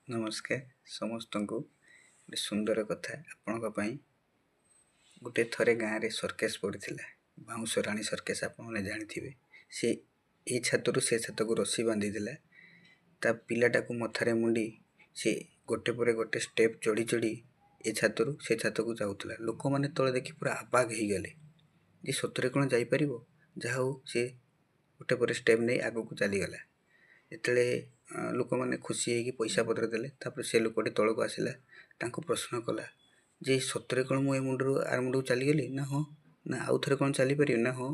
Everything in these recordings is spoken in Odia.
ନମସ୍କାର ସମସ୍ତଙ୍କୁ। ଗୋଟେ ସୁନ୍ଦର କଥା ଆପଣଙ୍କ ପାଇଁ। ଗୋଟେ ଥରେ ଗାଁରେ ସର୍କସ ପଡ଼ିଥିଲା, ବାଉଁଶ ରାଣୀ ସର୍କସ, ଆପଣମାନେ ଜାଣିଥିବେ। ସେ ଏ ଛାତରୁ ସେ ଛାତକୁ ରସି ବାନ୍ଧିଥିଲା, ତା ପିଲାଟାକୁ ମଥାରେ ମୁଣ୍ଡି ସେ ଗୋଟେ ପରେ ଗୋଟେ ଷ୍ଟେପ୍ ଚଢ଼ି ଚଢ଼ି ଏ ଛାତରୁ ସେ ଛାତକୁ ଯାଉଥିଲା। ଲୋକମାନେ ତଳେ ଦେଖି ପୁରା ଆବାଗ ହେଇଗଲେ ଯେ ସତରେ କ'ଣ ଯାଇପାରିବ? ଯାହା ହଉ, ସେ ଗୋଟେ ପରେ ଷ୍ଟେପ୍ ନେଇ ଆଗକୁ ଚାଲିଗଲା। ଯେତେବେଳେ ଲୋକମାନେ ଖୁସି ହେଇକି ପଇସା ପତ୍ର ଦେଲେ, ତାପରେ ସେ ଲୋକଟି ତଳକୁ ଆସିଲା, ତାଙ୍କୁ ପ୍ରଶ୍ନ କଲା ଯେ ସତରେ କ'ଣ ମୁଁ ଏ ମୁଣ୍ଡରୁ ଆର ମୁଣ୍ଡକୁ ଚାଲିଗଲି? ନା ହଁ। ନା ଆଉ ଥରେ କ'ଣ ଚାଲିପାରିବି? ନା ହଁ।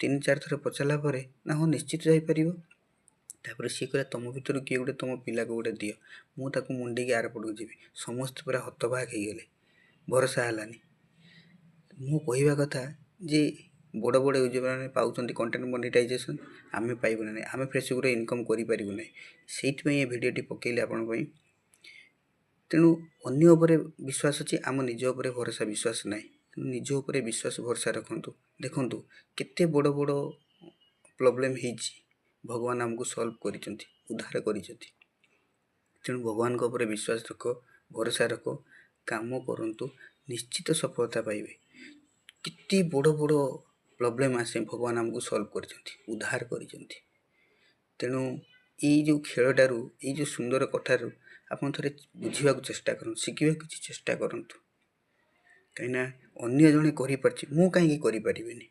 ତିନି ଚାରି ଥର ପଚାରିଲା ପରେ, ନା ହଁ, ନିଶ୍ଚିତ ଯାଇପାରିବ। ତାପରେ ସିଏ କହିଲା, ତୁମ ଭିତରୁ କିଏ ଗୋଟେ ତୁମ ପିଲାକୁ ଗୋଟେ ଦିଅ, ମୁଁ ତାକୁ ମୁଣ୍ଡିକି ଆରପଟକୁ ଯିବି। ସମସ୍ତେ ପୁରା ହତବାକ ହେଇଗଲେ, ଭରସା ହେଲାନି। ମୁଁ କହିବା କଥା ଯେ ବଡ଼ ବଡ଼ ୟୁଟ୍ୟୁବର୍ମାନେ ପାଉଛନ୍ତି କଣ୍ଟେଣ୍ଟ ମନିଟାଇଜେସନ୍, ଆମେ ପାଇବୁ ନାହିଁ? ଆମେ ଫେସବୁକ୍ରେ ଇନକମ୍ କରିପାରିବୁ ନାହିଁ? ସେଇଥିପାଇଁ ଏ ଭିଡ଼ିଓଟି ପକେଇଲି ଆପଣଙ୍କ ପାଇଁ। ତେଣୁ ଅନ୍ୟ ଉପରେ ବିଶ୍ୱାସ ଅଛି, ଆମ ନିଜ ଉପରେ ଭରସା ବିଶ୍ୱାସ ନାହିଁ। ତେଣୁ ନିଜ ଉପରେ ବିଶ୍ୱାସ ଭରସା ରଖନ୍ତୁ। ଦେଖନ୍ତୁ, କେତେ ବଡ଼ ବଡ଼ ପ୍ରୋବ୍ଲେମ୍ ହେଇଛି, ଭଗବାନ ଆମକୁ ସଲ୍ଭ କରିଛନ୍ତି, ଉଦ୍ଧାର କରିଛନ୍ତି। ତେଣୁ ଭଗବାନଙ୍କ ଉପରେ ବିଶ୍ୱାସ ରଖ, ଭରସା ରଖ, କାମ କରନ୍ତୁ, ନିଶ୍ଚିତ ସଫଳତା ପାଇବେ। କେତେ ବଡ଼ ବଡ଼ ପ୍ରୋବ୍ଲେମ୍ ଆସେ, ଭଗବାନ ଆମକୁ ସଲ୍ଭ କରିଛନ୍ତି, ଉଦ୍ଧାର କରିଛନ୍ତି। ତେଣୁ ଏଇ ଯେଉଁ ଖେଳଟାରୁ, ଏଇ ଯେଉଁ ସୁନ୍ଦର କଥାରୁ ଆପଣ ଥରେ ବୁଝିବାକୁ ଚେଷ୍ଟା କରନ୍ତୁ, ଶିଖିବାକୁ କିଛି ଚେଷ୍ଟା କରନ୍ତୁ। କାହିଁକିନା ଅନ୍ୟ ଜଣେ କରିପାରିଛି, ମୁଁ କାହିଁକି କରିପାରିବିନି?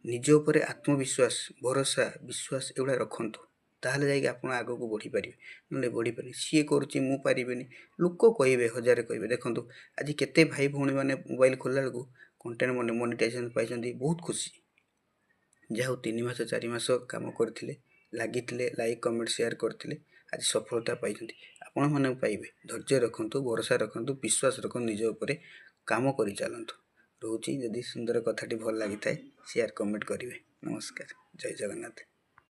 ନିଜ ଉପରେ ଆତ୍ମବିଶ୍ୱାସ, ଭରସା, ବିଶ୍ୱାସ ଏଗୁଡ଼ା ରଖନ୍ତୁ, ତାହେଲେ ଯାଇକି ଆପଣ ଆଗକୁ ବଢ଼ିପାରିବେ, ନହେଲେ ବଢ଼ିପାରିବେ। ସିଏ କରୁଛି, ମୁଁ ପାରିବିନି, ଲୋକ କହିବେ, ହଜାରେ କହିବେ। ଦେଖନ୍ତୁ, ଆଜି କେତେ ଭାଇ ଭଉଣୀମାନେ ମୋବାଇଲ ଖୋଲିଲା ବେଳକୁ କଣ୍ଟେଣ୍ଟ ମନିଟାଇଜେସନ୍ ପାଇଛନ୍ତି, ବହୁତ ଖୁସି। ଯାହା ହଉ, 3 ମାସ 4 ମାସ କାମ କରିଥିଲେ, ଲାଗିଥିଲେ, ଲାଇକ୍ କମେଣ୍ଟ ସେୟାର କରିଥିଲେ, ଆଜି ସଫଳତା ପାଇଛନ୍ତି। ଆପଣମାନେ ପାଇବେ। ଧୈର୍ଯ୍ୟ ରଖନ୍ତୁ, ଭରସା ରଖନ୍ତୁ, ବିଶ୍ୱାସ ରଖନ୍ତୁ ନିଜ ଉପରେ, କାମ କରି ଚାଲନ୍ତୁ। ରହୁଛି। ଯଦି ସୁନ୍ଦର କଥାଟି ଭଲ ଲାଗିଥାଏ, ସେୟାର କମେଣ୍ଟ କରିବେ। ନମସ୍କାର, ଜୟ ଜଗନ୍ନାଥ।